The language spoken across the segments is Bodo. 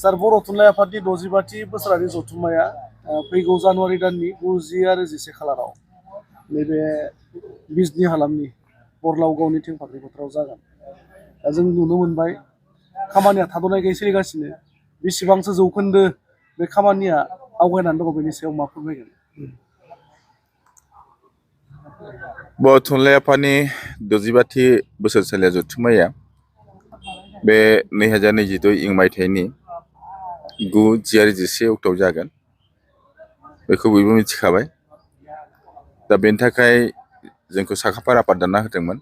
सार बर' थुनलाइ आफादनि 65थि बोसोरारि जथुम्माया फैगौ जानुवारि दाननि 9 आरो 11 खालाराव नैबे बिजनी हालामनि बरलाउगावनि थेंफाख्रि फोथाराव जागोन। दा जों नुनो मोनबाय खामानिया थाद'नाय गैयै सोलिगासिनो। बेसेबांसो जौखोन्दो बे खामानिया आवगायनानै दङ बेनि सायाव मा फोरमायगोन? बर' थुनलाइ आफादनि 65थि बोसोरसालिया जथुम्माया बे 2022 मायथाइनि 9, 10 आरो 11 अक्ट'आव जागोन। बेखौ बयबो मिथिखाबाय। दा बेनि थाखाय जोंखौ साखाफारा आफाद दाना होदोंमोन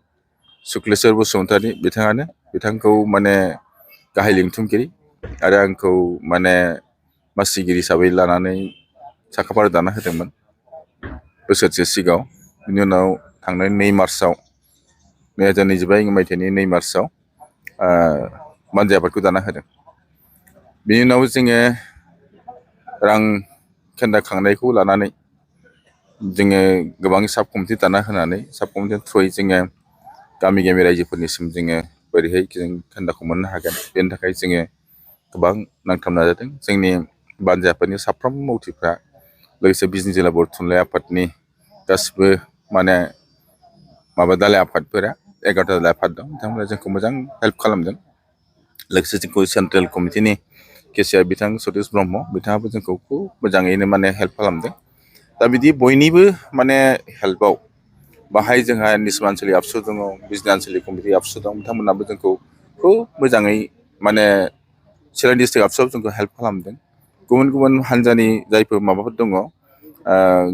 सुक्लेस्वर बसुमतारी बिथांखौ माने गाहाय लिंथुमगिरि आरो आंखौ माने मासिगिरि हिसाबै लानानै साखाफारा दाना होदोंमोन बोसोरसे सिगाङाव। बिनि उनाव थांनाय 2 मार्चआव 2025 मायथाइनि 2 मार्चआव बानजाय आफादखौ दाना होदों। बिनि उनाव जोङो रां खेन्दा खांनायखौ लानानै जोङो गोबां साब कमिटि दाना होनानै साब कमिटिनि थ्रुयै जोङो गामि रायजोफोरनिसिम जोङो बोरैहाय जों खेन्दाखौ मोननो हागोन बेनि थाखाय जोङो गोबां नांथाब नाजादों। जोंनि बानजाय आफादनि साफ्रोमबो मावथिफ्रा लोगोसे बिजनी जिल्ला बर' थुनलाइ आफादनि गासिबो माने दालाइ आफादफोरा 11टा दालाइ आफाद दं बिथांमोना जोंखौ मोजां हेल्प खालामदों। लोगोसे जोंखौ सेन्ट्रेल कमिटिनि केसिआर बिथां सतिश ब्रह्म बिथाङाबो जोंखौ खुब मोजाङैनो माने हेल्प खालामदों। दा बिदि बयनिबो माने हेल्पआव बाहाय जोंहा निसमा आनसलिक आबसु दङ, बिजनी आनसलिक कमिटि आबसु दं, बिथांमोनाबो जोंखौ खुब मोजाङै माने चिरां डिस्ट्रिक्ट आबसुआव जोंखौ हेल्प खालामदों। गुबुन गुबुन हान्जानि जायफोर माबाफोर दङ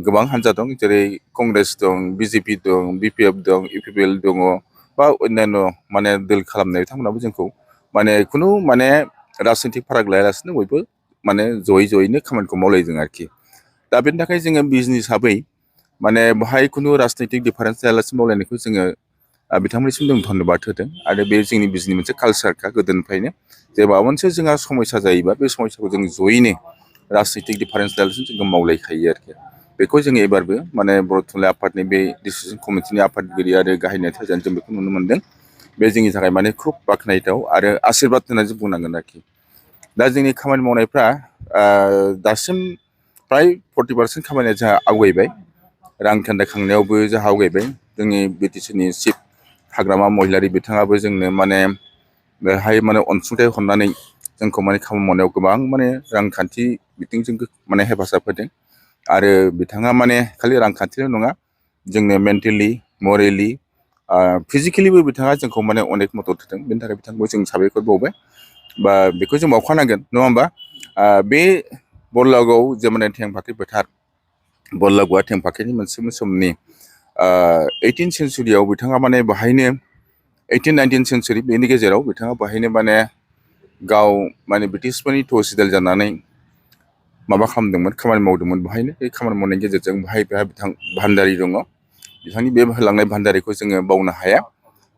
गोबां हान्जा दं जेरै कंग्रेस दं, बिजेपि दं, बिपिएफ दं, इउपिपिएल दङ बा अन्यान्य माने दोल खालामनाय बिथांमोनाबो जोंखौ माने खुनु माने राजनितिक फाराग लायालासिनो बयबो माने जयैनो खामानिखौ मावलायदों आरोखि। दा बेनि थाखाय जोङो बिजनी हिसाबै माने बाहाय खुनु राजनितिक डिफारेन्स जायालासिनो मावलायनायखौ जोङो बिथांमोननिसिम जों धन्यबाद होदों। आरो बे जोंनि बिजनी मोनसे कालसारखा गोदोनिफ्रायनो जे माबा मोनसे जोंहा समस्या जायोबा बे समस्याखौ जों जयैनो राजनितिक डिफारेन्स लायालासिनो जोङो मावलायखायो आरोखि। बेखौ जोङो एबारबो माने बर' थुनलाइ आफादनि बे डिसिसन कमिटिनि आफादगिरि आरो गाहाय नेताजों जों बेखौ नुनो मोनदों। बे जोंनि थाखाय माने खुब बाख्नायथाव आरो आशीर्बाद होननानै जों बुंनांगोन आरोखि। दा जोंनि खामानि मावनायफ्रा दासिम फ्राय 40% खामानिया जोंहा आवगायबाय। रां खेन्दा खांनायावबो जोंहा आवगायबाय। जोंनि बिटिसिनि चिफ हाग्रामा महिलारि बिथाङाबो जोंनो माने बेहाय माने अनसुंथाइ हरनानै जोंखौ माने खामानि मावनायाव गोबां माने रांखान्थि बिथिंजों माने हेफाजाब होदों। आरो बिथाङा माने खालि रांखान्थिल' नङा जोंनो मेन्टेलि, मरेलि, फिजिकेलिबो बिथाङा जोंखौ माने अनेक मदद होदों। बेनि थाखाय बिथांखौ जों साबायखर बावबाय बा बेखौ जों बावखानांगोन नङा होमबा? बे बरलाउगाव जे माने थेंफाख्रि फोथार बरलाउगावआ थेंफाख्रिनि मोनसे समनि 18 सेन्सुरियाव बिथाङा माने बाहायनो 18-19 सेन्सुरि बेनि गेजेराव बिथाङा बाहायनो माने गाव माने ब्रिटिशफोरनि तहसिलदार जानानै माबा खालामदोंमोन खामानि मावदोंमोन बाहायनो। बे खामानि मावनायनि गेजेरजों बेहा बिथां भान्दारि दङ। बिथांनि बे होलांनाय भान्दारिखौ जोङो बावनो हाया।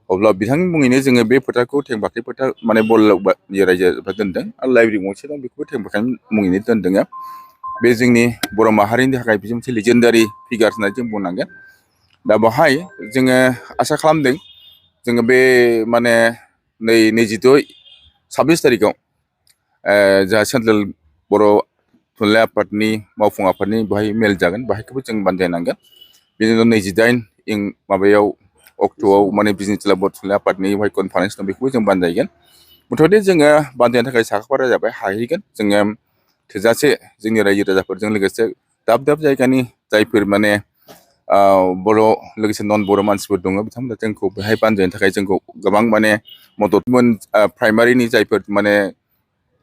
अब्ला बिथांनि मुङैनो जोङो बे फोथारखौ थेंफाख्रि फोथार माने बरलाउगावनि रायजोआ दोनदों आरो लाइब्रेरि गंसे दं बेखौबो थेंफाख्रिनि मुङैनो दोनदों। बे जोंनि बर' माहारिनि थाखाय बे मोनसे लेजेन्डारि फिगार होननानै जों बुंनांगोन। दा बेवहाय जोङो आसा खालामदों जोङो बे माने 26 तारिखआव जोंहा सेन्ट्रेल बर' थुनलाइ आफादनि मावफुं आफादनि बेहाय मेल जागोन बेहायखौबो जों बानजायनांगोन। बिनि उनाव 28 अक्ट'आव माने बिजनी जिल्ला बर' थुनलाइ आफादनि बेहाय कनफारेन्स दं बेखौबो जों बानजायगोन। मुथते जोङो बानजायनो थाखाय साखाफारा जाबाय हाहैगोन। जोङो थोजासे जोंनि रायजो राजाफोरजों लोगोसे दाब दाब जायगानि जायफोर माने बर' लोगोसे नन बर' मानसिफोर दङ बिथांमोना जोंखौ बेहाय बानजायनो थाखाय जोंखौ गोबां माने मददमोन। प्राइमारिनि जायफोर माने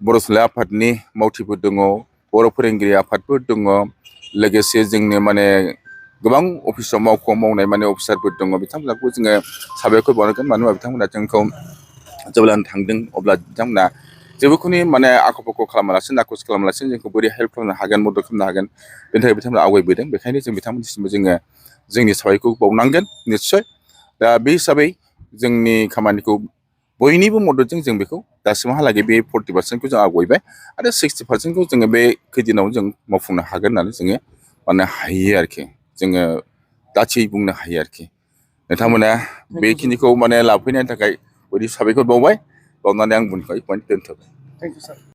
बर' थुनलाइ आफादनि मावथिफोर दङ, बर' फोरोंगिरि आफादफोर दङ, लोगोसे जोंनो माने गोबां अफिसाव मावख'आव मावनाय माने अफिसारफोर दङ बिथांमोनखौ जोङो साबायखर बावनांगोन। मानो होनबा बिथांमोना जोंखौ जेब्लानो थांदों अब्ला बिथांमोना जेबोखुनि माने आख' फाख' खालामालासिनो नाखस खालामालासिनो जोंखौ बोरै हेल्प खालामनो हागोन मदद खालामनो हागोन बेनि थाखाय बिथांमोना आवगायबोदों। बेखायनो जों बिथांमोननिसिमबो जोङो जोंनि साबायखरखौ बावनांगोन निस्सय। दा बे हिसाबै जोंनि खामानिखौ बयनिबो मददजों जों बेखौ दासिमहालागै बे 40%खौ जों आवगायबाय आरो 60%खौ जोङो बे खैदिनाव जों मावफुंनो हागोन होननानै जोङो माने हायो आरोखि। जोङो दाथियै बुंनो हायो आरोखि। नोंथांमोना बेखिनिखौ माने लाफैनायनि थाखाय बयबो साबायखर बावबाय। बावनानै आं बुंनायखौ दोनथ'बाय। Thank you sir.